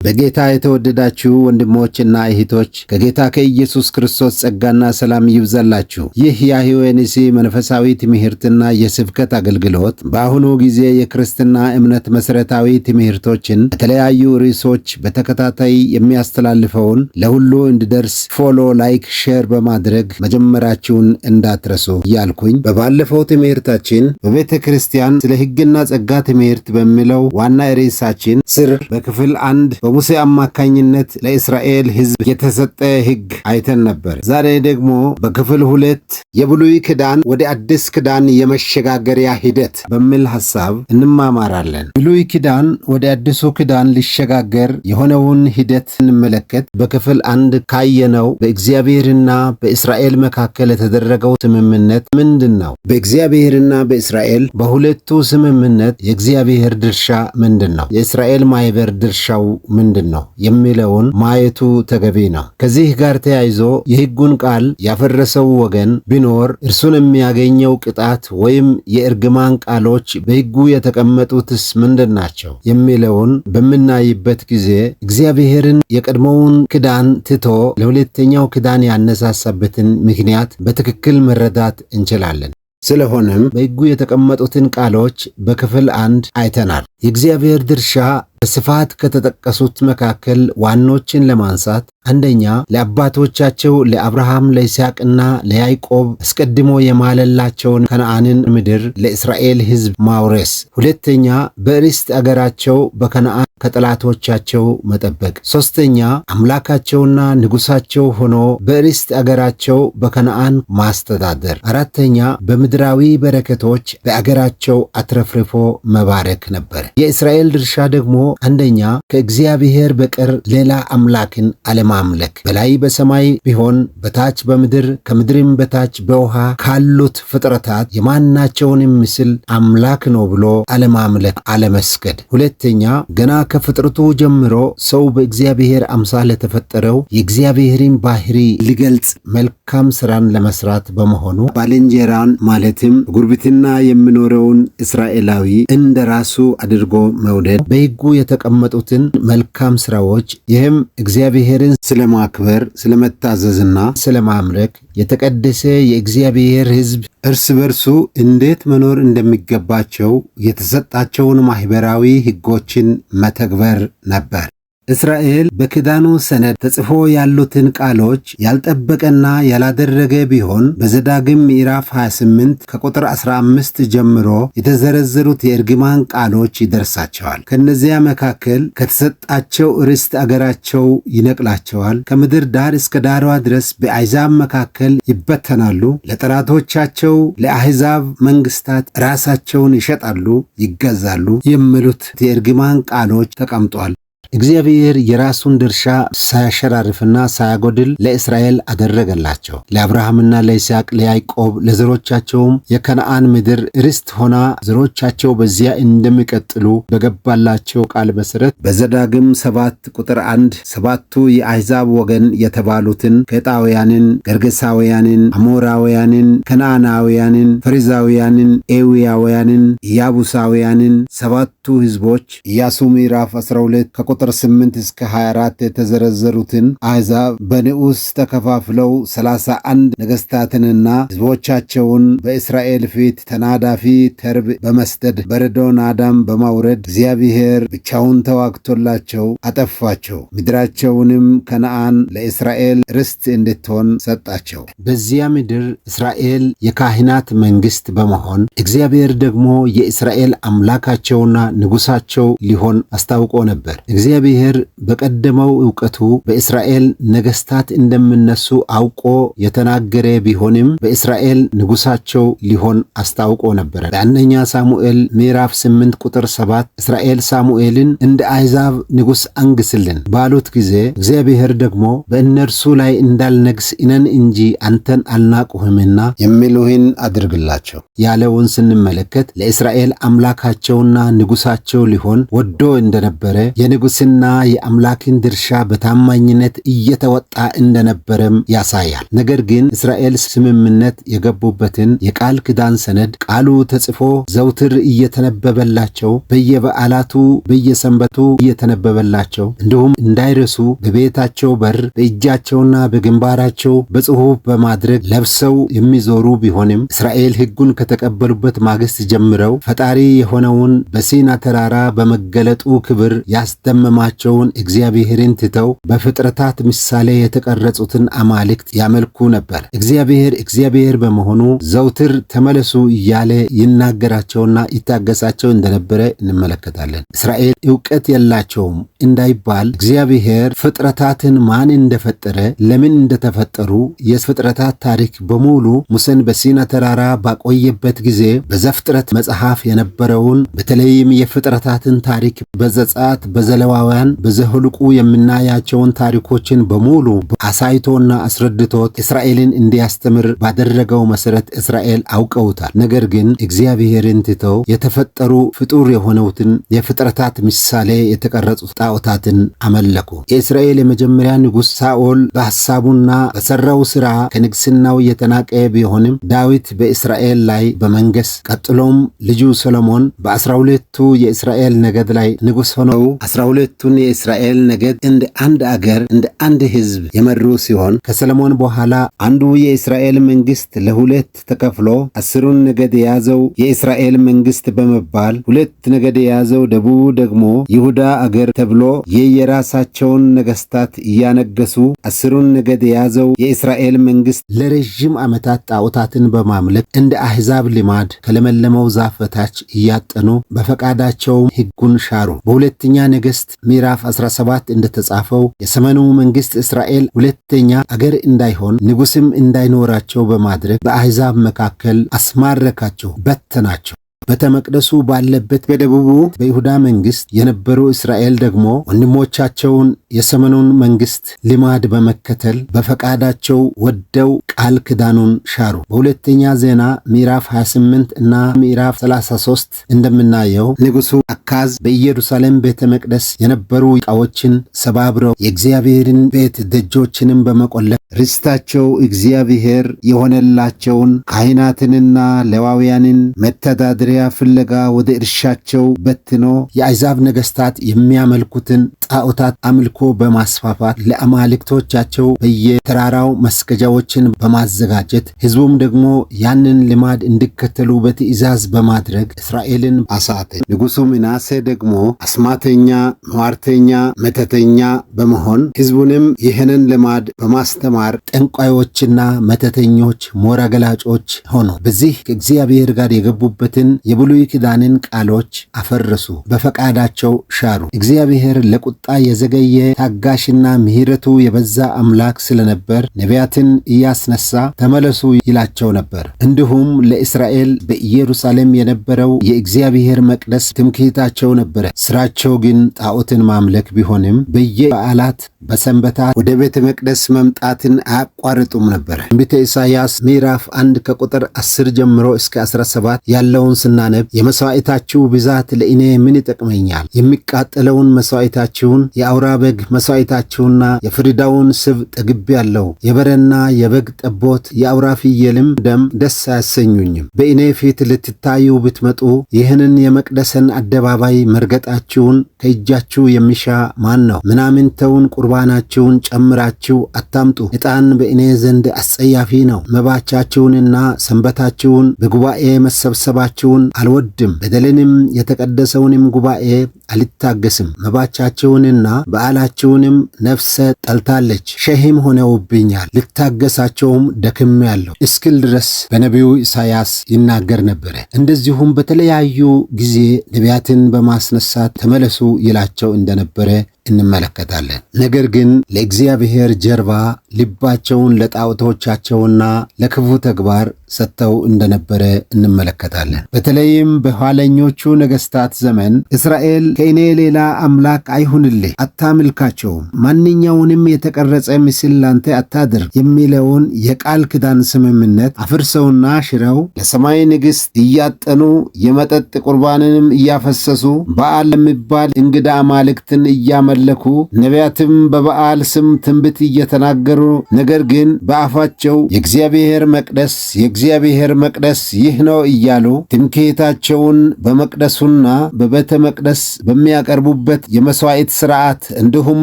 በጌታ የተወደዳችሁ ወንድሞችና እህቶች፣ ከጌታ ከኢየሱስ ክርስቶስ ጸጋና ሰላም ይብዛላችሁ። ይህ የአህዮንሲ መንፈሳዊ ትምህርትና የስብከት አገልግሎት በአሁኑ ጊዜ የክርስትና እምነት መሠረታዊ ትምህርቶችን በተለያዩ ርዕሶች በተከታታይ የሚያስተላልፈውን ለሁሉ እንዲደርስ follow፣ like፣ share በማድረግ መጀመራችሁን እንዳትረሱ እያልኩኝ፣ በባለፈው ትምህርታችን በቤተ ክርስቲያን ስለ ሕግና ጸጋ ትምህርት በሚለው ዋና ርዕሳችን ስር በክፍል 1 በሙሴ አማካኝነት ለእስራኤል ሕዝብ የተሰጠ ሕግ አይተን ነበር። ዛሬ ደግሞ በክፍል 2 የብሉይ ኪዳን ወደ አዲስ ኪዳን የመሸጋገሪያ ሂደት በሚል ሐሳብ እንማማራለን። ብሉይ ኪዳን ወደ አዲሱ ኪዳን ሊሸጋገር የሆነውን ሂደት ስንመለከት፣ በክፍል 1 ካየነው በእግዚአብሔርና በእስራኤል መካከል የተደረገው ስምምነት ምንድን ነው? በእግዚአብሔርና በእስራኤል በሁለቱ ስምምነት የእግዚአብሔር ድርሻ ምንድን ነው? የእስራኤል ማህበር ድርሻው ምንድን ነው የሚለውን ማየቱ ተገቢ ነው። ከዚህ ጋር ተያይዞ የሕጉን ቃል ያፈረሰው ወገን ቢኖር እርሱን የሚያገኘው ቅጣት ወይም የእርግማን ቃሎች በሕጉ የተቀመጡትስ ምንድን ናቸው የሚለውን በምናይበት ጊዜ፣ እግዚአብሔርን የቀድሞውን ኪዳን ትቶ ለሁለተኛው ኪዳን ያነሳሳበትን ምክንያት በትክክል መረዳት እንችላለን። ስለሆነም በሕጉ የተቀመጡትን ቃሎች በክፍል 1 አይተናል። የእግዚአብሔር ድርሻ በስፋት ከተጠቀሱት መካከል ዋኖችን ለማንሳት፣ አንደኛ፣ ለአባቶቻቸው ለአብርሃም፣ ለይስሐቅና ለያዕቆብ አስቀድሞ የማለላቸውን ከነዓንን ምድር ለእስራኤል ሕዝብ ማውረስ፣ ሁለተኛ፣ በርስት አገራቸው በከነዓን ከጠላቶቻቸው መጠበቅ፣ ሦስተኛ፣ አምላካቸውና ንጉሣቸው ሆኖ በርስት አገራቸው በከነዓን ማስተዳደር፣ አራተኛ፣ በምድራዊ በረከቶች በአገራቸው አትረፍርፎ መባረክ ነበር። የእስራኤል ድርሻ ደግሞ፣ አንደኛ፣ ከእግዚአብሔር በቀር ሌላ አምላክን አለማምለክ፣ በላይ በሰማይ ቢሆን፣ በታች በምድር፣ ከምድርም በታች በውሃ ካሉት ፍጥረታት የማናቸውንም ምስል አምላክ ነው ብሎ አለማምለክ፣ አለመስገድ። ሁለተኛ፣ ገና ከፍጥረቱ ጀምሮ ሰው በእግዚአብሔር አምሳል የተፈጠረው የእግዚአብሔርን ባህሪ ሊገልጽ መልካም ስራን ለመስራት በመሆኑ ባልንጀራን ማለትም ጉርብትና የሚኖረውን እስራኤላዊ እንደ ራሱ አድርጎ መውደድ፣ በሕጉ የተቀመጡትን መልካም ስራዎች፣ ይህም እግዚአብሔርን ስለማክበር፣ ስለመታዘዝና ስለማምለክ፣ የተቀደሰ የእግዚአብሔር ሕዝብ እርስ በርሱ እንዴት መኖር እንደሚገባቸው የተሰጣቸውን ማኅበራዊ ሕጎችን መተግበር ነበር። እስራኤል በኪዳኑ ሰነድ ተጽፎ ያሉትን ቃሎች ያልጠበቀና ያላደረገ ቢሆን በዘዳግም ምዕራፍ 28 ከቁጥር 15 ጀምሮ የተዘረዘሩት የእርግማን ቃሎች ይደርሳቸዋል። ከእነዚያ መካከል ከተሰጣቸው ርስት አገራቸው ይነቅላቸዋል፣ ከምድር ዳር እስከ ዳሯ ድረስ በአሕዛብ መካከል ይበተናሉ፣ ለጠላቶቻቸው ለአሕዛብ መንግስታት ራሳቸውን ይሸጣሉ፣ ይገዛሉ የሚሉት የእርግማን ቃሎች ተቀምጧል። እግዚአብሔር የራሱን ድርሻ ሳያሸራርፍና ሳያጎድል ለእስራኤል አደረገላቸው። ለአብርሃምና ለይስሐቅ ለያዕቆብ ለዘሮቻቸውም የከነዓን ምድር ርስት ሆና ዘሮቻቸው በዚያ እንደሚቀጥሉ በገባላቸው ቃል መሠረት በዘዳግም 7 ቁጥር 1 ሰባቱ የአሕዛብ ወገን የተባሉትን ኬጣውያንን፣ ጌርጌሳውያንን፣ አሞራውያንን፣ ከነዓናውያንን፣ ፈሪዛውያንን፣ ኤዊያውያንን፣ ኢያቡሳውያንን ሰባቱ ሕዝቦች፣ ኢያሱ ምዕራፍ 12 ከቁጥር 8 እስከ 24 የተዘረዘሩትን አሕዛብ በንዑስ ተከፋፍለው 31 ነገሥታትንና ሕዝቦቻቸውን በእስራኤል ፊት ተናዳፊ ተርብ በመስደድ፣ በረዶ ናዳም በማውረድ እግዚአብሔር ብቻውን ተዋግቶላቸው አጠፋቸው። ምድራቸውንም ከነዓን ለእስራኤል ርስት እንድትሆን ሰጣቸው። በዚያ ምድር እስራኤል የካህናት መንግሥት በመሆን እግዚአብሔር ደግሞ የእስራኤል አምላካቸውና ንጉሣቸው ሊሆን አስታውቆ ነበር። እግዚአብሔር በቀደመው እውቀቱ በእስራኤል ነገሥታት እንደሚነሱ አውቆ የተናገረ ቢሆንም በእስራኤል ንጉሣቸው ሊሆን አስታውቆ ነበረ። በአንደኛ ሳሙኤል ምዕራፍ 8 ቁጥር 7 እስራኤል ሳሙኤልን እንደ አሕዛብ ንጉሥ አንግስልን ባሉት ጊዜ፣ እግዚአብሔር ደግሞ በእነርሱ ላይ እንዳልነግስ እኔን እንጂ አንተን አልናቁህምና የሚሉህን አድርግላቸው ያለውን ስንመለከት፣ ለእስራኤል አምላካቸውና ንጉሣቸው ሊሆን ወዶ እንደነበረ የንጉሥ የንግስና የአምላክን ድርሻ በታማኝነት እየተወጣ እንደነበረም ያሳያል። ነገር ግን እስራኤል ስምምነት የገቡበትን የቃል ኪዳን ሰነድ ቃሉ ተጽፎ ዘውትር እየተነበበላቸው፣ በየበዓላቱ በየሰንበቱ እየተነበበላቸው፣ እንዲሁም እንዳይረሱ በቤታቸው በር በእጃቸውና በግንባራቸው በጽሑፍ በማድረግ ለብሰው የሚዞሩ ቢሆንም፣ እስራኤል ሕጉን ከተቀበሉበት ማግስት ጀምረው ፈጣሪ የሆነውን በሲና ተራራ በመገለጡ ክብር ያስደመማቸውን እግዚአብሔርን ትተው በፍጥረታት ምሳሌ የተቀረጹትን አማልክት ያመልኩ ነበር። እግዚአብሔር እግዚአብሔር በመሆኑ ዘውትር ተመለሱ እያለ ይናገራቸውና ይታገሳቸው እንደነበረ እንመለከታለን። እስራኤል እውቀት የላቸውም እንዳይባል እግዚአብሔር ፍጥረታትን ማን እንደፈጠረ፣ ለምን እንደተፈጠሩ የፍጥረታት ታሪክ በሙሉ ሙሴን በሲና ተራራ ባቆየበት ጊዜ በዘፍጥረት መጽሐፍ የነበረውን፣ በተለይም የፍጥረታትን ታሪክ በዘጸአት፣ በዘሌዋውያን፣ በዘኍልቍ የምናያቸውን ታሪኮችን በሙሉ አሳይቶና አስረድቶት እስራኤልን እንዲያስተምር ባደረገው መሰረት እስራኤል አውቀውታል። ነገር ግን እግዚአብሔርን ትተው የተፈጠሩ ፍጡር የሆኑትን የፍጥረታት ምሳሌ የተቀረጹ ጣዖታትን አመለኩ። የእስራኤል የመጀመሪያ ንጉሥ ሳኦል በሐሳቡና በሠራው ሥራ ከንግስናው የተናቀ ቢሆንም፣ ዳዊት በእስራኤል ላይ በመንገስ፣ ቀጥሎም ልጁ ሰሎሞን በ12ቱ የእስራኤል ነገድ ላይ ንጉሥ ሆነው 12ቱን የእስራኤል ነገድ እንደ አንድ አገር፣ እንደ አንድ ሕዝብ የመሩ ሲሆን፣ ከሰሎሞን በኋላ አንዱ የእስራኤል መንግስት ለሁለት ተከፍሎ 10ሩን ነገድ የያዘው የእስራኤል መንግስት በመባል፣ ሁለት ነገድ የያዘው ደቡቡ ደግሞ ይሁዳ አገር ተብሎ የየራሳቸውን ነገስታት እያነገሱ፣ 10ሩን ነገድ የያዘው የእስራኤል መንግስት ለረዥም ዓመታት ጣዖታትን በማምለክ እንደ አሕዛብ ልማድ ከለመለመው ዛፍ በታች እያጠኑ በፈቃዳቸው ሕጉን ሻሩ። በሁለተኛ ነገሥት ምዕራፍ 17 እንደተጻፈው የሰሜኑ መንግስት እስራኤል ሁለተኛ አገር እንዳይሆን፣ ንጉስም እንዳይኖራቸው በማድረግ በአሕዛብ መካከል አስማረካቸው፣ በተናቸው። ቤተ መቅደሱ ባለበት በደቡቡ በይሁዳ መንግስት የነበሩ እስራኤል ደግሞ ወንድሞቻቸውን የሰሜኑን መንግስት ልማድ በመከተል በፈቃዳቸው ወደው ቃል ኪዳኑን ሻሩ። በሁለተኛ ዜና ምዕራፍ 28 እና ምዕራፍ 33 እንደምናየው ንጉሱ አካዝ በኢየሩሳሌም ቤተ መቅደስ የነበሩ ዕቃዎችን ሰባብረው የእግዚአብሔርን ቤት ደጆችንም በመቆለፍ ርስታቸው እግዚአብሔር የሆነላቸውን ካህናትንና ሌዋውያንን መተዳደሪያ ፍለጋ ወደ እርሻቸው በትኖ፣ የአሕዛብ ነገሥታት የሚያመልኩትን ጣዖታት አምልኮ በማስፋፋት ለአማልክቶቻቸው በየተራራው መስገጃዎችን በማዘጋጀት፣ ሕዝቡም ደግሞ ያንን ልማድ እንዲከተሉ በትእዛዝ በማድረግ እስራኤልን አሳተ። ንጉሡ ምናሴ ደግሞ አስማተኛ፣ ሟርተኛ፣ መተተኛ በመሆን ሕዝቡንም ይህንን ልማድ በማስተማር ጠንቋዮችና መተተኞች፣ ሞራ ገላጮች ሆኑ። በዚህ ከእግዚአብሔር ጋር የገቡበትን የብሉይ ኪዳንን ቃሎች አፈረሱ፣ በፈቃዳቸው ሻሩ። እግዚአብሔር ለቁጣ የዘገየ ታጋሽና ምሕረቱ የበዛ አምላክ ስለነበር ነቢያትን እያስነሳ ተመለሱ ይላቸው ነበር። እንዲሁም ለእስራኤል በኢየሩሳሌም የነበረው የእግዚአብሔር መቅደስ ትምክህታቸው ነበረ። ስራቸው ግን ጣዖትን ማምለክ ቢሆንም በየበዓላት በሰንበታት ወደ ቤተ መቅደስ መምጣትን አያቋርጡም ነበረ። ትንቢተ ኢሳይያስ ምዕራፍ 1 ከቁጥር 10 ጀምሮ እስከ 17 ያለውን ስናነብ የመሥዋዕታችሁ ብዛት ለእኔ ምን ይጠቅመኛል? የሚቃጠለውን መሥዋዕታችሁን፣ የአውራ በግ መሥዋዕታችሁና የፍሪዳውን ስብ ጠግቤአለሁ። የበሬና የበግ ጠቦት የአውራ ፍየልም ደም ደስ አያሰኙኝም። በእኔ ፊት ልትታዩ ብትመጡ ይህንን የመቅደስን አደባባይ መርገጣችሁን ከእጃችሁ የሚሻ ማን ነው? ምናምንተውን ቁርባናችሁን ጨምራችሁ አታምጡ። ዕጣን በእኔ ዘንድ አስጸያፊ ነው። መባቻችሁንና ሰንበታችሁን በጉባኤ መሰብሰባችሁን አልወድም። በደልንም የተቀደሰውንም ጉባኤ አልታገስም። መባቻችሁንና በዓላችሁንም ነፍሰ ጠልታለች፣ ሸሂም ሆነውብኛል፣ ልታገሳቸውም ደክሜአለሁ እስክል ድረስ በነቢዩ ኢሳያስ ይናገር ነበረ። እንደዚሁም በተለያዩ ጊዜ ነቢያትን በማስነሳት ተመለሱ ይላቸው እንደነበረ እንመለከታለን። ነገር ግን ለእግዚአብሔር ጀርባ ልባቸውን ለጣዖቶቻቸውና ለክፉ ተግባር ሰጥተው እንደነበረ እንመለከታለን። በተለይም በኋለኞቹ ነገሥታት ዘመን እስራኤል ከእኔ ሌላ አምላክ አይሁንልህ፣ አታምልካቸውም፣ ማንኛውንም የተቀረጸ ምስል ላንተ አታድርግ የሚለውን የቃል ኪዳን ስምምነት አፍርሰውና ሽረው ለሰማይ ንግሥት እያጠኑ የመጠጥ ቁርባንንም እያፈሰሱ በዓል ለሚባል እንግዳ አማልክትን እያመለኩ ነቢያትም በበዓል ስም ትንቢት እየተናገሩ ነገር ግን በአፋቸው የእግዚአብሔር መቅደስ የእግዚአብሔር መቅደስ ይህ ነው እያሉ ትምክህታቸውን በመቅደሱና በቤተ መቅደስ በሚያቀርቡበት የመሥዋዕት ሥርዓት እንዲሁም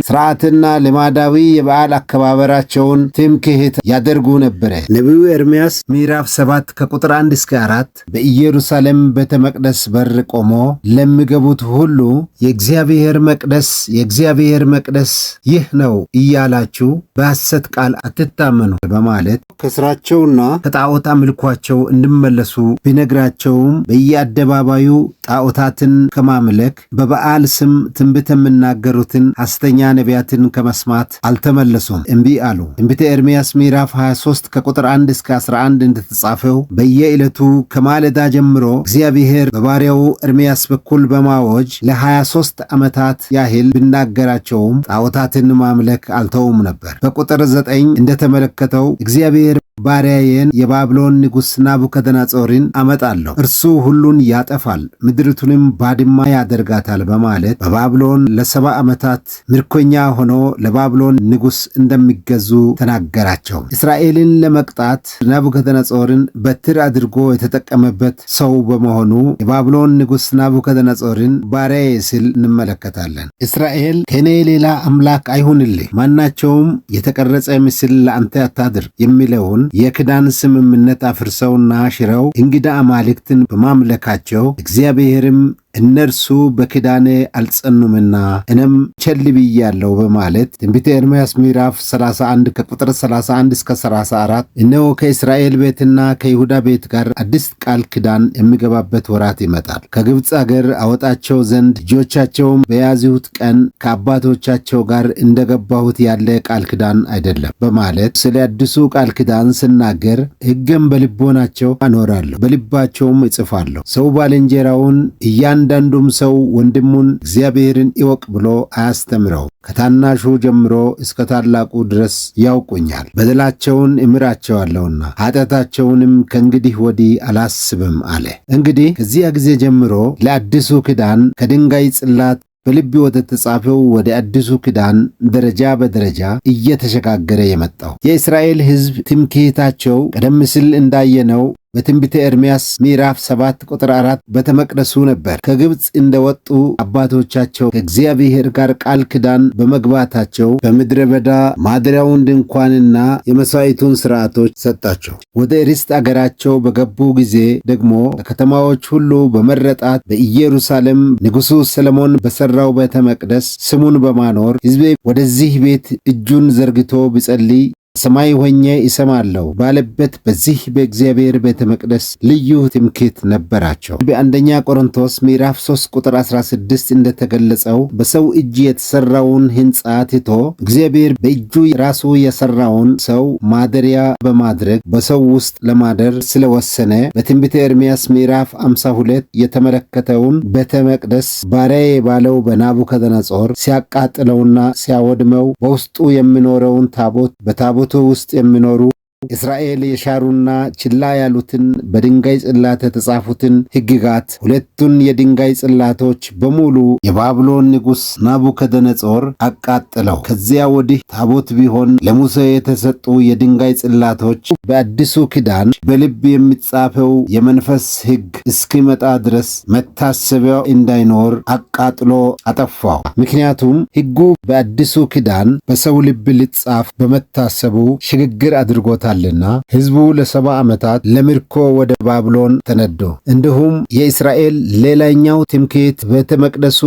ሥርዓትና ልማዳዊ የበዓል አከባበራቸውን ትምክህት ያደርጉ ነበረ። ነቢዩ ኤርምያስ ምዕራፍ 7 ከቁጥር 1 እስከ 4 በኢየሩሳሌም ቤተ መቅደስ በር ቆሞ ለሚገቡት ሁሉ የእግዚአብሔር መቅደስ የእግዚአብሔር መቅደስ ይህ ነው እያላችሁ በሐሰት ቃል አትታመኑ በማለት ከስራቸውና ከጣዖት አምልኳቸው እንዲመለሱ ቢነግራቸውም በየአደባባዩ ጣዖታትን ከማምለክ በበዓል ስም ትንቢት የሚናገሩትን ሐሰተኛ ነቢያትን ከመስማት አልተመለሱም፣ እምቢ አሉ። ትንቢተ ኤርምያስ ምዕራፍ 23 ከቁጥር 1 እስከ 11 እንደተጻፈው በየዕለቱ ከማለዳ ጀምሮ እግዚአብሔር በባሪያው ኤርምያስ በኩል በማወጅ ለ23 ዓመታት ያህል ቢናገራቸውም ጣዖታትን ማምለክ አልተውም ነበር። በቁጥር 9 እንደተመለከተው እግዚአብሔር ባሪያዬን የባቢሎን ንጉሥ ናቡከደነፆርን አመጣለሁ፣ እርሱ ሁሉን ያጠፋል፣ ምድሪቱንም ባድማ ያደርጋታል በማለት በባቢሎን ለ70 ዓመታት ምርኮኛ ሆኖ ለባቢሎን ንጉሥ እንደሚገዙ ተናገራቸው። እስራኤልን ለመቅጣት ናቡከደነፆርን በትር አድርጎ የተጠቀመበት ሰው በመሆኑ የባቢሎን ንጉሥ ናቡከደነፆርን ባሪያዬ ሲል እንመለከታለን። እስራኤል ከእኔ ሌላ አምላክ አይሁንልህ፣ ማናቸውም የተቀረጸ ምስል ለአንተ አታድርግ የሚለውን የክዳን ስምምነት አፍርሰውና ሽረው እንግዳ አማልክትን በማምለካቸው እግዚአብሔርም እነርሱ በኪዳኔ አልጸኑምና እኔም ቸል ብያለሁ በማለት ትንቢተ ኤርምያስ ምዕራፍ 31 ከቁጥር 31 እስከ 34 እነሆ ከእስራኤል ቤትና ከይሁዳ ቤት ጋር አዲስ ቃል ኪዳን የሚገባበት ወራት ይመጣል። ከግብፅ አገር አወጣቸው ዘንድ ልጆቻቸውም በያዝሁት ቀን ከአባቶቻቸው ጋር እንደገባሁት ያለ ቃል ኪዳን አይደለም በማለት ስለ አዲሱ ቃል ኪዳን ስናገር ሕግም በልቦናቸው አኖራለሁ፣ በልባቸውም እጽፋለሁ። ሰው ባልንጀራውን እያንዳንዱም ሰው ወንድሙን እግዚአብሔርን እወቅ ብሎ አያስተምረው። ከታናሹ ጀምሮ እስከ ታላቁ ድረስ ያውቁኛል። በደላቸውን እምራቸዋለሁና ኃጢአታቸውንም ከእንግዲህ ወዲህ አላስብም አለ። እንግዲህ ከዚያ ጊዜ ጀምሮ ለአዲሱ ኪዳን ከድንጋይ ጽላት በልብ ወደ ተጻፈው ወደ አዲሱ ኪዳን ደረጃ በደረጃ እየተሸጋገረ የመጣው የእስራኤል ሕዝብ ትምክህታቸው ቀደም ሲል እንዳየነው በትንቢተ ኤርምያስ ምዕራፍ 7 ቁጥር 4 ቤተ መቅደሱ ነበር። ከግብፅ እንደወጡ አባቶቻቸው ከእግዚአብሔር ጋር ቃል ኪዳን በመግባታቸው በምድረ በዳ ማደሪያውን ድንኳንና የመሥዋዕቱን ሥርዓቶች ሰጣቸው። ወደ ርስት አገራቸው በገቡ ጊዜ ደግሞ ከከተማዎች ሁሉ በመረጣት በኢየሩሳሌም ንጉሡ ሰለሞን በሠራው ቤተ መቅደስ ስሙን በማኖር ሕዝቤ ወደዚህ ቤት እጁን ዘርግቶ ቢጸልይ ሰማይ ሆኜ ይሰማለሁ ባለበት በዚህ በእግዚአብሔር ቤተ መቅደስ ልዩ ትምክህት ነበራቸው። በአንደኛ ቆሮንቶስ ምዕራፍ 3 ቁጥር 16 እንደተገለጸው በሰው እጅ የተሰራውን ሕንፃ ትቶ እግዚአብሔር በእጁ ራሱ የሰራውን ሰው ማደሪያ በማድረግ በሰው ውስጥ ለማደር ስለወሰነ በትንቢተ ኤርምያስ ምዕራፍ 52 የተመለከተውን ቤተ መቅደስ ባሪያዬ ባለው በናቡከደነጾር ሲያቃጥለውና ሲያወድመው በውስጡ የሚኖረውን ታቦት በታቦቱ ውስጥ የሚኖሩ እስራኤል የሻሩና ችላ ያሉትን በድንጋይ ጽላት የተጻፉትን ሕግጋት ሁለቱን የድንጋይ ጽላቶች በሙሉ የባብሎን ንጉሥ ናቡከደነጾር አቃጥለው። ከዚያ ወዲህ ታቦት ቢሆን ለሙሴ የተሰጡ የድንጋይ ጽላቶች በአዲሱ ኪዳን በልብ የሚጻፈው የመንፈስ ሕግ እስኪመጣ ድረስ መታሰቢያው እንዳይኖር አቃጥሎ አጠፋው። ምክንያቱም ሕጉ በአዲሱ ኪዳን በሰው ልብ ሊጻፍ በመታሰቡ ሽግግር አድርጎታል አድርጎታልና ሕዝቡ ለ70 ዓመታት ለምርኮ ወደ ባብሎን ተነዶ። እንዲሁም የእስራኤል ሌላኛው ትምክህት ቤተ መቅደሱ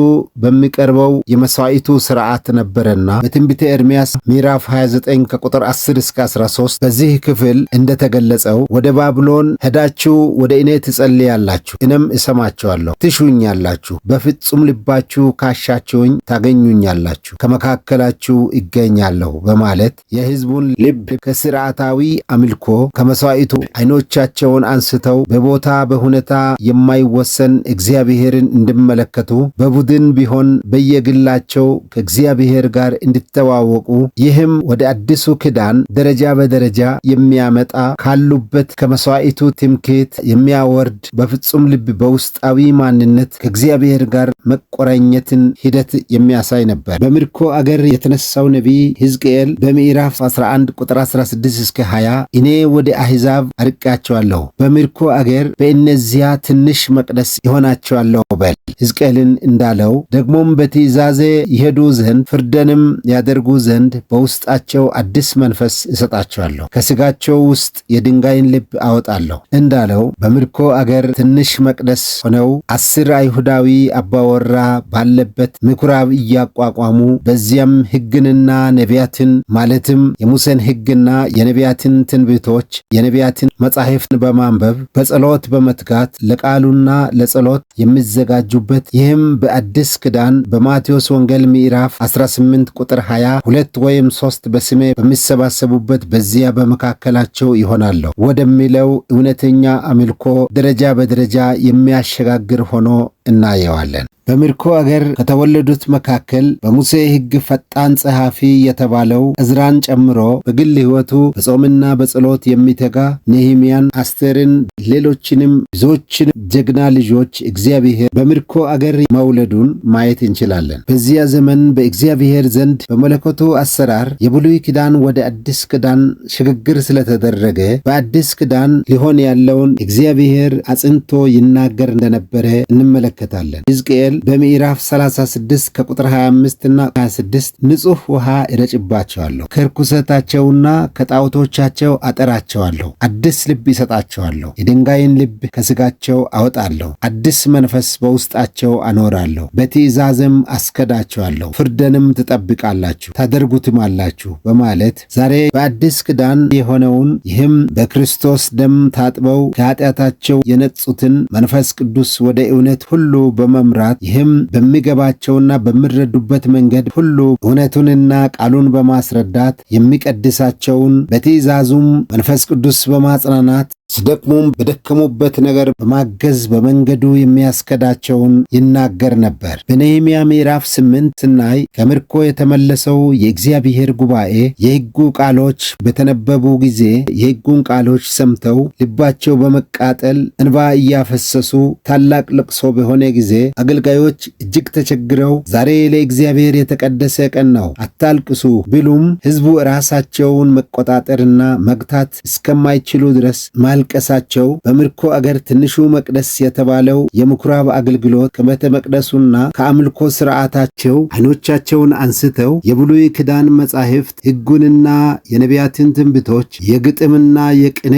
በሚቀርበው የመሥዋዕቱ ሥርዓት ነበረና በትንቢተ ኤርምያስ ምዕራፍ 29 ከቁጥር 10 እስከ 13 በዚህ ክፍል እንደተገለጸው ወደ ባብሎን ሄዳችሁ ወደ እኔ ትጸልያላችሁ፣ እኔም እሰማችኋለሁ፣ ትሹኛላችሁ፣ በፍጹም ልባችሁ ካሻችሁኝ ታገኙኛላችሁ፣ ከመካከላችሁ እገኛለሁ በማለት የሕዝቡን ልብ ከስርዓታዊ አምልኮ ከመሥዋዕቱ ዓይኖቻቸውን አንስተው በቦታ በሁኔታ የማይወሰን እግዚአብሔርን እንዲመለከቱ፣ በቡድን ቢሆን በየግላቸው ከእግዚአብሔር ጋር እንዲተዋወቁ፣ ይህም ወደ አዲሱ ኪዳን ደረጃ በደረጃ የሚያመጣ፣ ካሉበት ከመሥዋዕቱ ትምክህት የሚያወርድ፣ በፍጹም ልብ በውስጣዊ ማንነት ከእግዚአብሔር ጋር መቆራኘትን ሂደት የሚያሳይ ነበር። በምርኮ አገር የተነሳው ነቢይ ሕዝቅኤል በምዕራፍ 11 ቁጥር 16 እስከ 20 እኔ ወደ አሕዛብ አርቄአቸዋለሁ፣ በምርኮ አገር በእነዚያ ትንሽ መቅደስ ይሆናቸዋለሁ በል ሕዝቅኤልን እንዳለው፣ ደግሞም በትእዛዜ ይሄዱ ዘንድ ፍርድንም ያደርጉ ዘንድ በውስጣቸው አዲስ መንፈስ እሰጣቸዋለሁ፣ ከሥጋቸው ውስጥ የድንጋይን ልብ አወጣለሁ እንዳለው፣ በምርኮ አገር ትንሽ መቅደስ ሆነው 10 አይሁዳዊ አባወራ ባለበት ምኩራብ እያቋቋሙ፣ በዚያም ሕግንና ነቢያትን ማለትም የሙሴን ሕግና የነቢያትን ትንቢቶች፣ የነቢያትን መጻሕፍት በማንበብ በጸሎት በመትጋት ለቃሉና ለጸሎት የሚዘጋጁበት፣ ይህም በአዲስ ኪዳን በማቴዎስ ወንጌል ምዕራፍ 18 ቁጥር 20 ሁለት ወይም ሶስት በስሜ በሚሰባሰቡበት በዚያ በመካከላቸው ይሆናለሁ ወደሚለው እውነተኛ አምልኮ ደረጃ በደረጃ የሚያሸጋግር ሆኖ እናየዋለን። በምርኮ አገር ከተወለዱት መካከል በሙሴ ሕግ ፈጣን ጸሐፊ የተባለው እዝራን ጨምሮ በግል ሕይወቱ በጾምና በጸሎት የሚተጋ ነህምያን፣ አስቴርን፣ ሌሎችንም ብዙዎችን ጀግና ልጆች እግዚአብሔር በምርኮ አገር መውለዱን ማየት እንችላለን። በዚያ ዘመን በእግዚአብሔር ዘንድ በመለኮቱ አሰራር የብሉይ ኪዳን ወደ አዲስ ኪዳን ሽግግር ስለተደረገ በአዲስ ኪዳን ሊሆን ያለውን እግዚአብሔር አጽንቶ ይናገር እንደነበረ እንመለከታለን። ሕዝቅኤል በምዕራፍ 36 ከቁጥር 25 እና 26 ንጹሕ ውሃ እረጭባቸዋለሁ፣ ከርኩሰታቸውና ከጣዖቶቻቸው አጠራቸዋለሁ፣ አዲስ ልብ እሰጣቸዋለሁ፣ የድንጋይን ልብ ከሥጋቸው አወጣለሁ፣ አዲስ መንፈስ በውስጣቸው አኖራለሁ፣ በትእዛዝም አስከዳቸዋለሁ፣ ፍርድንም ትጠብቃላችሁ ታደርጉትም አላችሁ በማለት ዛሬ በአዲስ ኪዳን የሆነውን፣ ይህም በክርስቶስ ደም ታጥበው ከኃጢአታቸው የነጹትን መንፈስ ቅዱስ ወደ እውነት ሁሉ በመምራት፣ ይህም በሚገባቸውና በሚረዱበት መንገድ ሁሉ እውነቱንና ቃሉን በማስረዳት የሚቀድሳቸውን፣ በትእዛዙም መንፈስ ቅዱስ በማጽናናት ሲደክሙም በደከሙበት ነገር በማገዝ በመንገዱ የሚያስከዳቸውን ይናገር ነበር። በነህምያ ምዕራፍ 8 ስናይ ከምርኮ የተመለሰው የእግዚአብሔር ጉባኤ የሕጉ ቃሎች በተነበቡ ጊዜ የሕጉን ቃሎች ሰምተው ልባቸው በመቃጠል እንባ እያፈሰሱ ታላቅ ልቅሶ በሆነ ጊዜ አገልጋዮች እጅግ ተቸግረው ዛሬ ለእግዚአብሔር የተቀደሰ ቀን ነው፣ አታልቅሱ ቢሉም ሕዝቡ ራሳቸውን መቆጣጠርና መግታት እስከማይችሉ ድረስ ማልቀሳቸው በምርኮ አገር ትንሹ መቅደስ የተባለው የምኩራብ አገልግሎት ከቤተ መቅደሱና ከአምልኮ ስርዓታቸው ዓይኖቻቸውን አንስተው የብሉይ ኪዳን መጻሕፍት ሕጉንና የነቢያትን ትንቢቶች፣ የግጥምና የቅኔ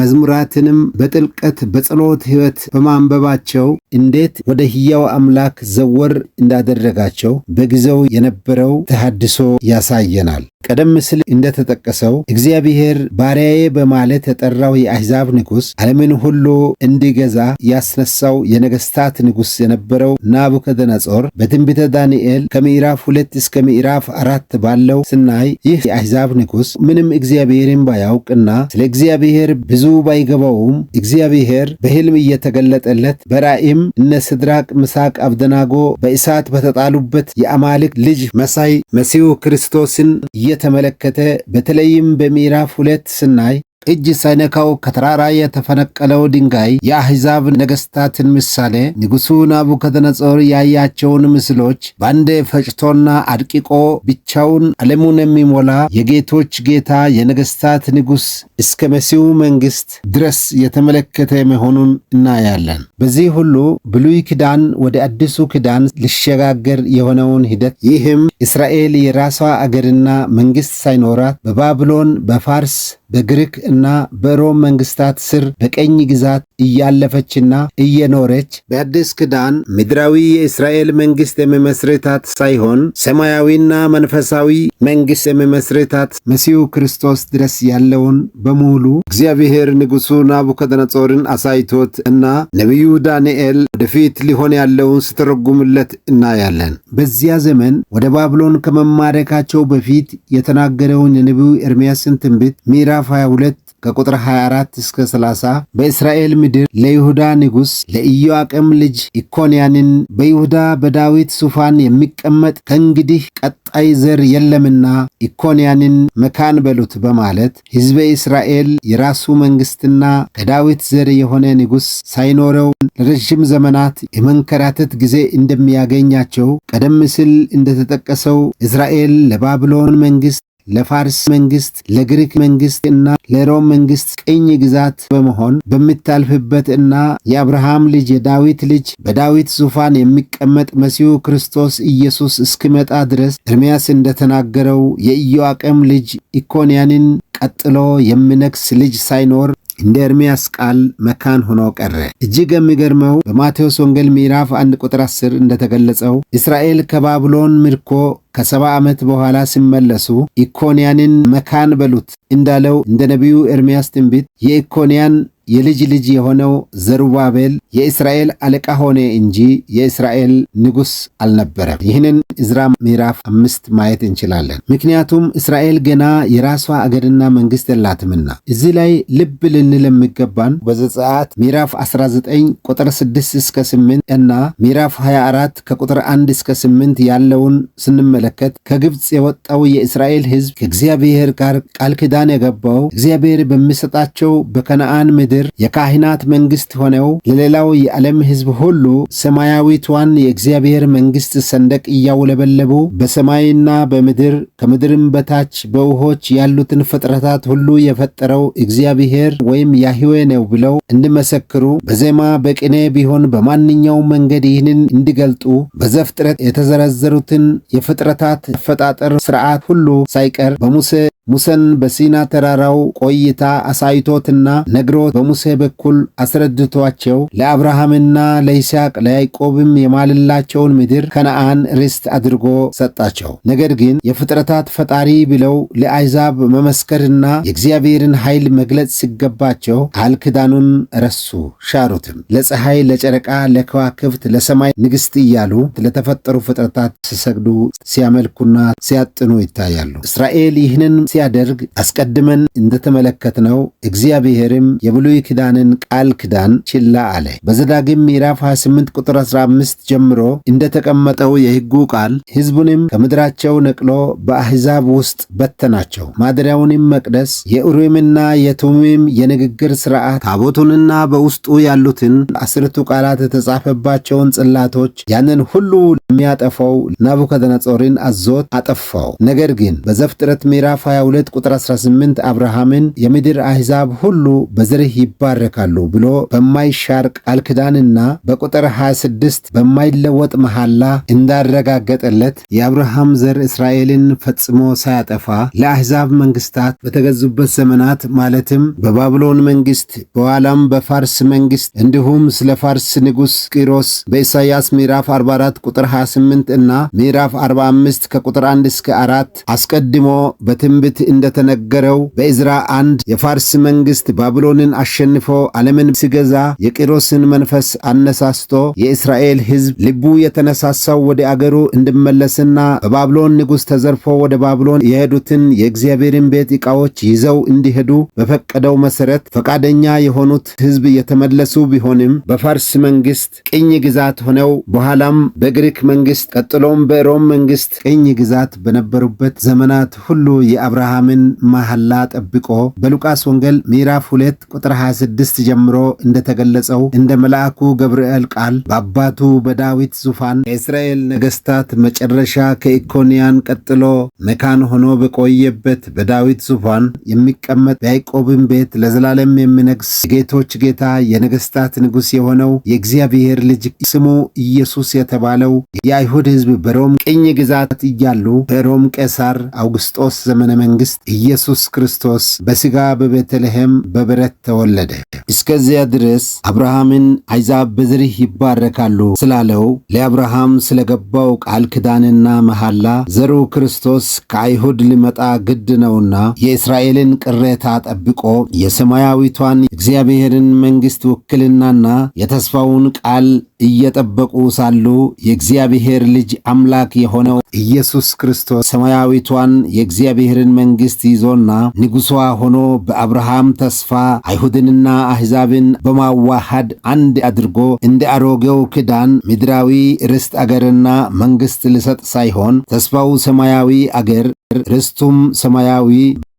መዝሙራትንም በጥልቀት በጸሎት ሕይወት በማንበባቸው እንዴት ወደ ሕያው አምላክ ዘወር እንዳደረጋቸው በጊዜው የነበረው ተሐድሶ ያሳየናል። ቀደም ሲል እንደተጠቀሰው እግዚአብሔር ባሪያዬ በማለት የጠራው የአሕዛብ ንጉሥ፣ ዓለምን ሁሉ እንዲገዛ ያስነሳው የነገሥታት ንጉሥ የነበረው ናቡከደነጾር በትንቢተ ዳንኤል ከምዕራፍ 2 እስከ ምዕራፍ 4 ባለው ስናይ፣ ይህ የአሕዛብ ንጉሥ ምንም እግዚአብሔርን ባያውቅና ስለ እግዚአብሔር ብዙ ባይገባውም እግዚአብሔር በሕልም እየተገለጠለት በራእይም እነ ሲድራቅ፣ ሚሳቅ፣ አብደናጎ በእሳት በተጣሉበት የአማልክት ልጅ መሳይ መሲሁ ክርስቶስን እየተመለከተ፣ በተለይም በምዕራፍ 2 ስናይ እጅ ሳይነካው ከተራራ የተፈነቀለው ድንጋይ የአሕዛብ ነገሥታትን ምሳሌ፣ ንጉሡ ናቡከደነጾር ያያቸውን ምስሎች በአንዴ ፈጭቶና አድቅቆ ብቻውን ዓለሙን የሚሞላ የጌቶች ጌታ የነገሥታት ንጉሥ እስከ መሲሁ መንግሥት ድረስ የተመለከተ መሆኑን እናያለን። በዚህ ሁሉ ብሉይ ኪዳን ወደ አዲሱ ኪዳን ሊሸጋገር የሆነውን ሂደት፣ ይህም እስራኤል የራሷ አገርና መንግሥት ሳይኖራት በባብሎን፣ በፋርስ፣ በግሪክ እና በሮም መንግስታት ስር በቀኝ ግዛት እያለፈችና እየኖረች በአዲስ ኪዳን ምድራዊ የእስራኤል መንግስት የሚመስርታት ሳይሆን ሰማያዊና መንፈሳዊ መንግስት የሚመስርታት መሲሁ ክርስቶስ ድረስ ያለውን በሙሉ እግዚአብሔር ንጉሡ ናቡከደነጾርን አሳይቶት እና ነቢዩ ዳንኤል ወደፊት ሊሆን ያለውን ስተረጉምለት እናያለን። በዚያ ዘመን ወደ ባብሎን ከመማረካቸው በፊት የተናገረውን የነቢዩ ኤርምያስን ትንቢት ምዕራፍ 22 ከቁጥር 24 እስከ 30 በእስራኤል ምድር ለይሁዳ ንጉሥ ለኢዮአቄም ልጅ ኢኮንያንን በይሁዳ በዳዊት ዙፋን የሚቀመጥ ከእንግዲህ ቀጣይ ዘር የለምና ኢኮንያንን መካን በሉት በማለት ሕዝበ እስራኤል የራሱ መንግሥትና ከዳዊት ዘር የሆነ ንጉሥ ሳይኖረው ለረዥም ዘመናት የመንከራተት ጊዜ እንደሚያገኛቸው ቀደም ሲል እንደተጠቀሰው እስራኤል ለባቢሎን መንግሥት፣ ለፋርስ መንግስት፣ ለግሪክ መንግስት እና ለሮም መንግስት ቅኝ ግዛት በመሆን በምታልፍበት እና የአብርሃም ልጅ የዳዊት ልጅ በዳዊት ዙፋን የሚቀመጥ መሲሁ ክርስቶስ ኢየሱስ እስኪመጣ ድረስ ኤርምያስ እንደተናገረው የኢዮአቄም ልጅ ኢኮንያንን ቀጥሎ የሚነግስ ልጅ ሳይኖር እንደ ኤርምያስ ቃል መካን ሆኖ ቀረ። እጅግ የሚገርመው በማቴዎስ ወንጌል ምዕራፍ 1 ቁጥር 10 እንደተገለጸው እስራኤል ከባቢሎን ምርኮ ከ70 ዓመት በኋላ ሲመለሱ ኢኮንያንን መካን በሉት እንዳለው እንደ ነቢዩ ኤርምያስ ትንቢት የኢኮንያን የልጅ ልጅ የሆነው ዘሩባቤል የእስራኤል አለቃ ሆነ እንጂ የእስራኤል ንጉሥ አልነበረም። ይህንን ዕዝራ ምዕራፍ 5 ማየት እንችላለን። ምክንያቱም እስራኤል ገና የራሷ አገርና መንግስት የላትምና። እዚህ ላይ ልብ ልንል የሚገባን በዘጸአት ምዕራፍ 19 ቁጥር 6 እስከ 8 እና ምዕራፍ 24 ከቁጥር 1 እስከ 8 ያለውን ስንመለከት ከግብፅ የወጣው የእስራኤል ሕዝብ ከእግዚአብሔር ጋር ቃል ኪዳን የገባው እግዚአብሔር በሚሰጣቸው በከነዓን ምድር የካህናት መንግስት ሆነው ለሌላው የዓለም ሕዝብ ሁሉ ሰማያዊቷን የእግዚአብሔር መንግስት ሰንደቅ እያውለበለቡ በሰማይና በምድር ከምድርም በታች በውሆች ያሉትን ፍጥረታት ሁሉ የፈጠረው እግዚአብሔር ወይም ያህዌ ነው ብለው እንዲመሰክሩ፣ በዜማ በቅኔ ቢሆን በማንኛውም መንገድ ይህንን እንዲገልጡ በዘፍጥረት የተዘረዘሩትን የፍጥረታት አፈጣጠር ስርዓት ሁሉ ሳይቀር በሙሴ ሙሴን በሲና ተራራው ቆይታ አሳይቶትና ነግሮት በሙሴ በኩል አስረድቷቸው ለአብርሃምና ለይስሐቅ ለያዕቆብም የማልላቸውን ምድር ከነአን ርስት አድርጎ ሰጣቸው። ነገር ግን የፍጥረታት ፈጣሪ ብለው ለአሕዛብ መመስከርና የእግዚአብሔርን ኃይል መግለጽ ሲገባቸው ቃል ኪዳኑን ረሱ፣ ሻሩትም። ለፀሐይ፣ ለጨረቃ፣ ለከዋክብት፣ ለሰማይ ንግሥት እያሉ ለተፈጠሩ ፍጥረታት ሲሰግዱ፣ ሲያመልኩና ሲያጥኑ ይታያሉ። እስራኤል ይህንን ሲያደርግ አስቀድመን እንደተመለከትነው እግዚአብሔርም የብሉይ ኪዳንን ቃል ኪዳን ችላ አለ። በዘዳግም ምዕራፍ 28 ቁጥር 15 ጀምሮ እንደተቀመጠው የሕጉ ቃል ሕዝቡንም ከምድራቸው ነቅሎ በአሕዛብ ውስጥ በተናቸው። ማደሪያውንም መቅደስ፣ የኡሪምና የቱሚም የንግግር ሥርዓት፣ ታቦቱንና በውስጡ ያሉትን አስርቱ ቃላት የተጻፈባቸውን ጽላቶች ያንን ሁሉ የሚያጠፋው ናቡከደነጾርን አዞት አጠፋው። ነገር ግን በዘፍጥረት ምዕራፍ 22 ቁጥር 18 አብርሃምን የምድር አሕዛብ ሁሉ በዘርህ ይባረካሉ ብሎ በማይሻር ቃል ኪዳንና በቁጥር 26 በማይለወጥ መሐላ እንዳረጋገጠለት የአብርሃም ዘር እስራኤልን ፈጽሞ ሳያጠፋ ለአሕዛብ መንግስታት በተገዙበት ዘመናት ማለትም በባቢሎን መንግስት፣ በኋላም በፋርስ መንግስት፣ እንዲሁም ስለ ፋርስ ንጉሥ ቂሮስ በኢሳይያስ ምዕራፍ 44 ቁጥር 28 እና ምዕራፍ 45 ከቁጥር 1 እስከ 4 አስቀድሞ በትንቢት እንደተነገረው በዕዝራ 1 የፋርስ መንግስት ባቢሎንን አሸንፎ ዓለምን ሲገዛ የቂሮስን መንፈስ አነሳስቶ የእስራኤል ሕዝብ ልቡ የተነሳሳው ወደ አገሩ እንዲመለስና በባቢሎን ንጉሥ ተዘርፎ ወደ ባቢሎን የሄዱትን የእግዚአብሔርን ቤት ዕቃዎች ይዘው እንዲሄዱ በፈቀደው መሠረት ፈቃደኛ የሆኑት ሕዝብ የተመለሱ ቢሆንም በፋርስ መንግስት ቅኝ ግዛት ሆነው በኋላም በግሪክ መንግስት፣ ቀጥሎም በሮም መንግስት ቅኝ ግዛት በነበሩበት ዘመናት ሁሉ የአብርሃምን መሐላ ጠብቆ በሉቃስ ወንጌል ምዕራፍ 2 ቁጥር 26 ጀምሮ እንደተገለጸው እንደ መልአኩ ገብርኤል ቃል በአባቱ በዳዊት ዙፋን ከእስራኤል ነገሥታት መጨረሻ ከኢኮንያን ቀጥሎ መካን ሆኖ በቆየበት በዳዊት ዙፋን የሚቀመጥ፣ በያዕቆብም ቤት ለዘላለም የሚነግስ፣ የጌቶች ጌታ የነገሥታት ንጉሥ የሆነው የእግዚአብሔር ልጅ ስሙ ኢየሱስ የተባለው የአይሁድ ሕዝብ በሮም ቅኝ ግዛት እያሉ በሮም ቄሳር አውግስጦስ ዘመነ መንግስት መንግሥት ኢየሱስ ክርስቶስ በሥጋ በቤተልሔም በበረት ተወለደ። እስከዚያ ድረስ አብርሃምን አሕዛብ በዘርህ ይባረካሉ ስላለው ለአብርሃም ስለገባው ቃል ኪዳንና መሐላ ዘሩ ክርስቶስ ከአይሁድ ሊመጣ ግድ ነውና የእስራኤልን ቅሬታ ጠብቆ የሰማያዊቷን እግዚአብሔርን መንግሥት ውክልናና የተስፋውን ቃል እየጠበቁ ሳሉ የእግዚአብሔር ልጅ አምላክ የሆነው ኢየሱስ ክርስቶስ ሰማያዊቷን የእግዚአብሔርን መንግሥት ይዞና ንጉሷ ሆኖ በአብርሃም ተስፋ አይሁድንና አሕዛብን በማዋሃድ አንድ አድርጎ እንደ አሮጌው ኪዳን ምድራዊ ርስት አገርና መንግሥት ሊሰጥ ሳይሆን ተስፋው ሰማያዊ አገር፣ ርስቱም ሰማያዊ፣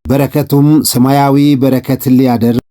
በረከቱም ሰማያዊ በረከት ሊያደርግ፣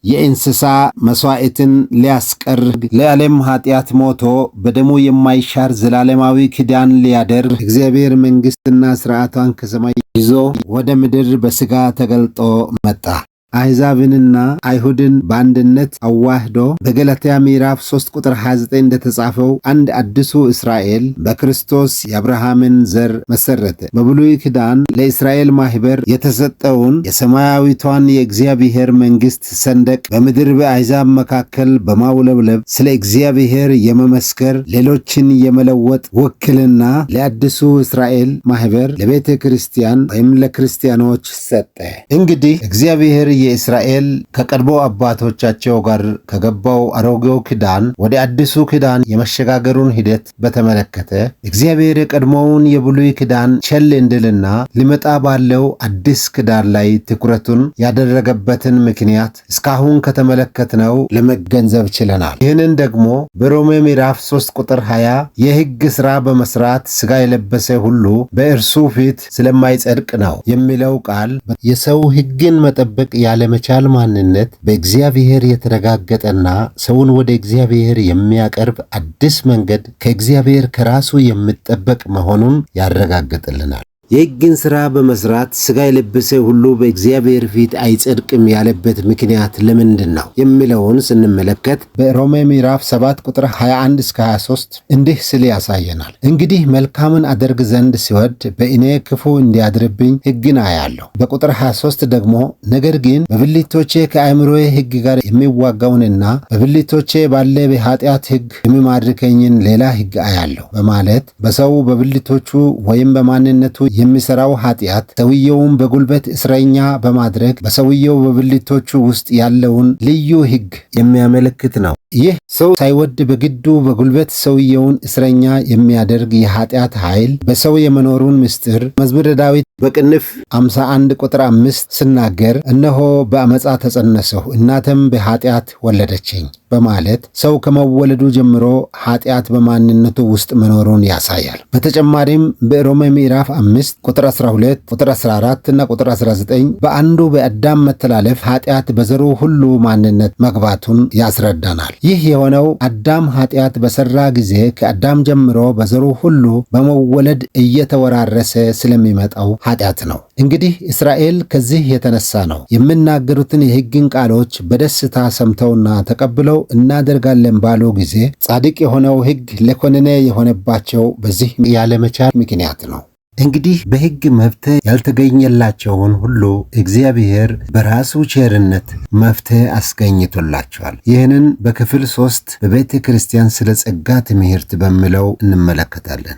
የእንስሳ መሥዋዕትን ሊያስቀር፣ ለዓለም ኃጢአት ሞቶ በደሙ የማይሻር ዘላለማዊ ኪዳን ሊያደርግ እግዚአብሔር መንግሥትና ሥርዓቷን ከሰማይ ይዞ ወደ ምድር በሥጋ ተገልጦ መጣ። አሕዛብንና አይሁድን በአንድነት አዋህዶ በገላትያ ምዕራፍ 3 ቁጥር 29 እንደተጻፈው አንድ አዲሱ እስራኤል በክርስቶስ የአብርሃምን ዘር መሰረተ። በብሉይ ኪዳን ለእስራኤል ማኅበር የተሰጠውን የሰማያዊቷን የእግዚአብሔር መንግሥት ሰንደቅ በምድር በአሕዛብ መካከል በማውለብለብ ስለ እግዚአብሔር የመመስከር፣ ሌሎችን የመለወጥ ውክልና ለአዲሱ እስራኤል ማኅበር ለቤተ ክርስቲያን ወይም ለክርስቲያኖች ሰጠ። እንግዲህ እግዚአብሔር የእስራኤል ከቀድሞ አባቶቻቸው ጋር ከገባው አሮጌው ኪዳን ወደ አዲሱ ኪዳን የመሸጋገሩን ሂደት በተመለከተ እግዚአብሔር የቀድሞውን የብሉይ ኪዳን ቸል እንድልና ሊመጣ ባለው አዲስ ኪዳን ላይ ትኩረቱን ያደረገበትን ምክንያት እስካሁን ከተመለከትነው ለመገንዘብ ችለናል። ይህንን ደግሞ በሮሜ ምዕራፍ 3 ቁጥር 20 የሕግ ሥራ በመስራት ሥጋ የለበሰ ሁሉ በእርሱ ፊት ስለማይጸድቅ ነው የሚለው ቃል የሰው ሕግን መጠበቅ ያለመቻል ማንነት በእግዚአብሔር የተረጋገጠና ሰውን ወደ እግዚአብሔር የሚያቀርብ አዲስ መንገድ ከእግዚአብሔር ከራሱ የሚጠበቅ መሆኑን ያረጋግጥልናል። የሕግን ሥራ በመስራት ሥጋ የለበሰ ሁሉ በእግዚአብሔር ፊት አይጸድቅም ያለበት ምክንያት ለምንድን ነው የሚለውን ስንመለከት በሮሜ ምዕራፍ 7 ቁጥር 21 እስከ 23 እንዲህ ስል ያሳየናል። እንግዲህ መልካምን አደርግ ዘንድ ሲወድ በእኔ ክፉ እንዲያድርብኝ ሕግን አያለሁ። በቁጥር 23 ደግሞ ነገር ግን በብልቶቼ ከአእምሮዬ ሕግ ጋር የሚዋጋውንና በብልቶቼ ባለ በኃጢአት ሕግ የሚማርከኝን ሌላ ሕግ አያለሁ በማለት በሰው በብልቶቹ ወይም በማንነቱ የሚሰራው ኃጢአት ሰውየውን በጉልበት እስረኛ በማድረግ በሰውየው በብልቶቹ ውስጥ ያለውን ልዩ ሕግ የሚያመለክት ነው። ይህ ሰው ሳይወድ በግዱ በጉልበት ሰውየውን እስረኛ የሚያደርግ የኃጢአት ኃይል በሰው የመኖሩን ምስጢር መዝሙረ ዳዊት በቅንፍ 51 ቁጥር 5 ስናገር እነሆ በአመፃ ተጸነስሁ እናቴም በኃጢአት ወለደችኝ በማለት ሰው ከመወለዱ ጀምሮ ኃጢአት በማንነቱ ውስጥ መኖሩን ያሳያል። በተጨማሪም በሮሜ ምዕራፍ 5 ቁጥር 12፣ ቁጥር 14 እና ቁጥር 19 በአንዱ በአዳም መተላለፍ ኃጢአት በዘሩ ሁሉ ማንነት መግባቱን ያስረዳናል። ይህ የሆነው አዳም ኃጢአት በሰራ ጊዜ ከአዳም ጀምሮ በዘሩ ሁሉ በመወለድ እየተወራረሰ ስለሚመጣው ኃጢአት ነው። እንግዲህ እስራኤል ከዚህ የተነሳ ነው የሚናገሩትን የሕግን ቃሎች በደስታ ሰምተውና ተቀብለው እናደርጋለን ባሉ ጊዜ ጻድቅ የሆነው ሕግ ለኮነኔ የሆነባቸው በዚህ ያለመቻል ምክንያት ነው። እንግዲህ በሕግ መፍትሄ ያልተገኘላቸውን ሁሉ እግዚአብሔር በራሱ ቸርነት መፍትሄ አስገኝቶላቸዋል። ይህንን በክፍል 3 በቤተ ክርስቲያን ስለ ጸጋ ትምህርት በሚለው እንመለከታለን።